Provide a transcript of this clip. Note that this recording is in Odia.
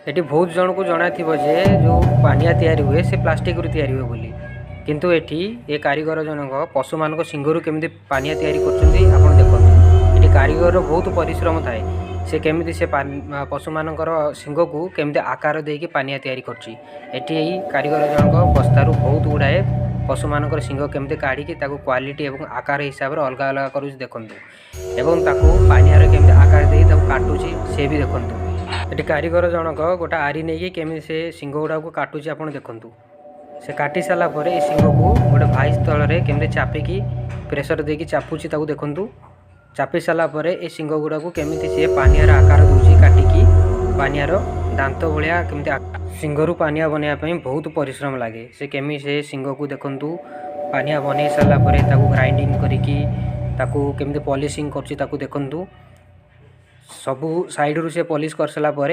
ଏଠି ବହୁତ ଜଣଙ୍କୁ ଜଣାଥିବ ଯେ ଯେଉଁ ପାନିଆ ତିଆରି ହୁଏ, ସେ ପ୍ଲାଷ୍ଟିକରୁ ତିଆରି ହୁଏ ବୋଲି। କିନ୍ତୁ ଏଠି ଏ କାରିଗର ଜଣକ ପଶୁମାନଙ୍କ ଶିଙ୍ଗରୁ କେମିତି ପାନିଆ ତିଆରି କରୁଛନ୍ତି, ଆପଣ ଦେଖନ୍ତୁ। ଏଠି କାରିଗରର ବହୁତ ପରିଶ୍ରମ ଥାଏ। ସେ କେମିତି ସେ ପଶୁମାନଙ୍କର ଶିଙ୍ଗକୁ କେମିତି ଆକାର ଦେଇକି ପାନିଆ ତିଆରି କରୁଛି। ଏଠି ଏଇ କାରିଗର ଜଣକ ବସ୍ତାରୁ ବହୁତ ଗୁଡ଼ାଏ ପଶୁମାନଙ୍କର ଶିଙ୍ଗ କେମିତି କାଢ଼ିକି ତାକୁ କ୍ୱାଲିଟି ଏବଂ ଆକାର ହିସାବରେ ଅଲଗା ଅଲଗା କରୁଛି, ଦେଖନ୍ତୁ। ଏବଂ ତାକୁ ପାନିଆର କେମିତି ଆକାର ଦେଇ ତାକୁ କାଟୁଛି, ସେ ବି ଦେଖନ୍ତୁ। ଏଠି କାରିଗର ଜଣକ ଗୋଟେ ଆରି ନେଇକି କେମିତି ସେ ଶିଙ୍ଗ ଗୁଡ଼ାକୁ କାଟୁଛି, ଆପଣ ଦେଖନ୍ତୁ। ସେ କାଟି ସାରିଲା ପରେ ଏ ଶିଙ୍ଗକୁ ଗୋଟେ ଭାଇସ୍ ତଳରେ କେମିତି ଚାପିକି, ପ୍ରେସର ଦେଇକି ଚାପୁଛି, ତାକୁ ଦେଖନ୍ତୁ। ଚାପି ସାରିଲା ପରେ ଏ ଶିଙ୍ଗ ଗୁଡ଼ାକୁ କେମିତି ସିଏ ପାନିଆର ଆକାର ଦେଉଛି, କାଟିକି ପାନିଆର ଦାନ୍ତ ଭଳିଆ କେମିତି। ଶିଙ୍ଗରୁ ପାନିଆ ବନେଇବା ପାଇଁ ବହୁତ ପରିଶ୍ରମ ଲାଗେ। ସେ କେମିତି ସେ ଶିଙ୍ଗକୁ, ଦେଖନ୍ତୁ, ପାନିଆ ବନେଇ ସାରିଲା ପରେ ତାକୁ ଗ୍ରାଇଣ୍ଡିଙ୍ଗ କରିକି ତାକୁ କେମିତି ପଲିସିଂ କରୁଛି, ତାକୁ ଦେଖନ୍ତୁ। ସବୁ ସାଇଡ଼ରୁ ସେ ପଲିସ୍ କରିସାରିଲା ପରେ